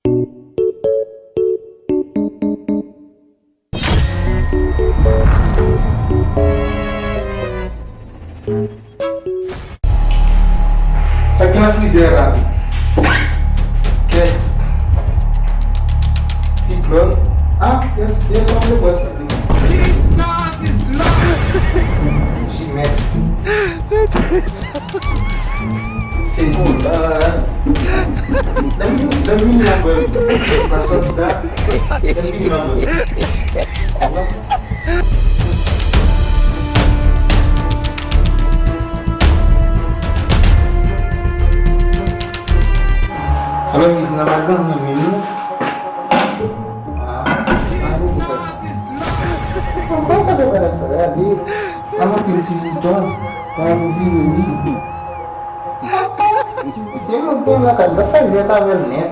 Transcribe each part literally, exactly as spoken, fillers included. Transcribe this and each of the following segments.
Sa k gen nan frizè la? Kèt. Siklòn. Ah, yè, yè swa m te bwè sa. Jimèks. Se bon la. Lè m, lè m vin la bwè. Pa sòti la. Lè m vin la bwè. Alò, Miss Namagan, mwen menm non. Ah, ah, bon, bon. Bon, bon, fè bagay sa, gade. Nan mwen pil ti bouton, nan mwen vire, wi. Si, si mwen gen lakay, mwen fè jwèt avè l nèt.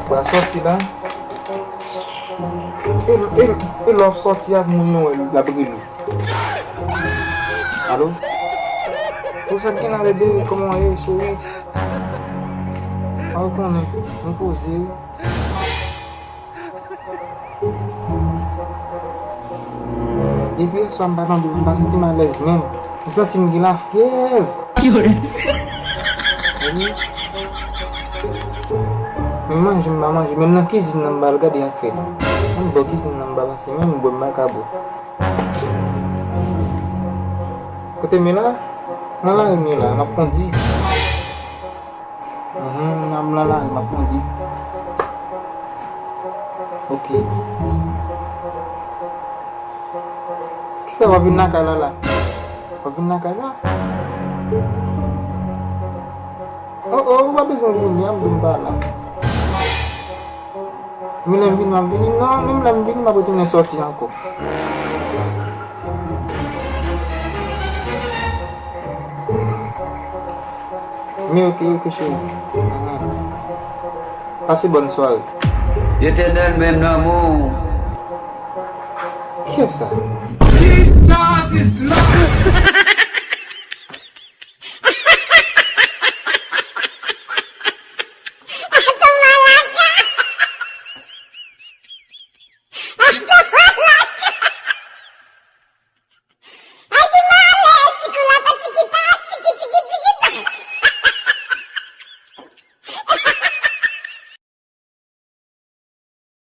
Ou a sòti la. E, e, e lè w ap sòti ak moun nan wè l ap rele w. Alo? Ou sa k gen la, bebe? Kòman w ye, cheri? A, ou konnen, mwen poze wi. Depi yè swa m pa tande w, m pa santi m alèz menm. M santi m gen lafyèv. Wi. Menm manje m pa manje, menm nan kizin nan m pa al gade sa k fèt. Menm bò kizin nan m pa pase, menm bò m pa ka bwè. Kote m ye la? Nan lari m ye la, m ap kondi. Mhm, m nan lari, m ap kondi. Ok. Kisa w ap vin lakay la la? W ap vin lakay la? Oh, oh, ou pa bezwen vini, an m di m pa la. Men lè m vini, m ap vini. Non, menm lè m vini, m ap retounen sòti ankò. Men ok, ok, cheri. Mhm. Pase bòn sware. Etènèl menm nan mou. Kiyès sa?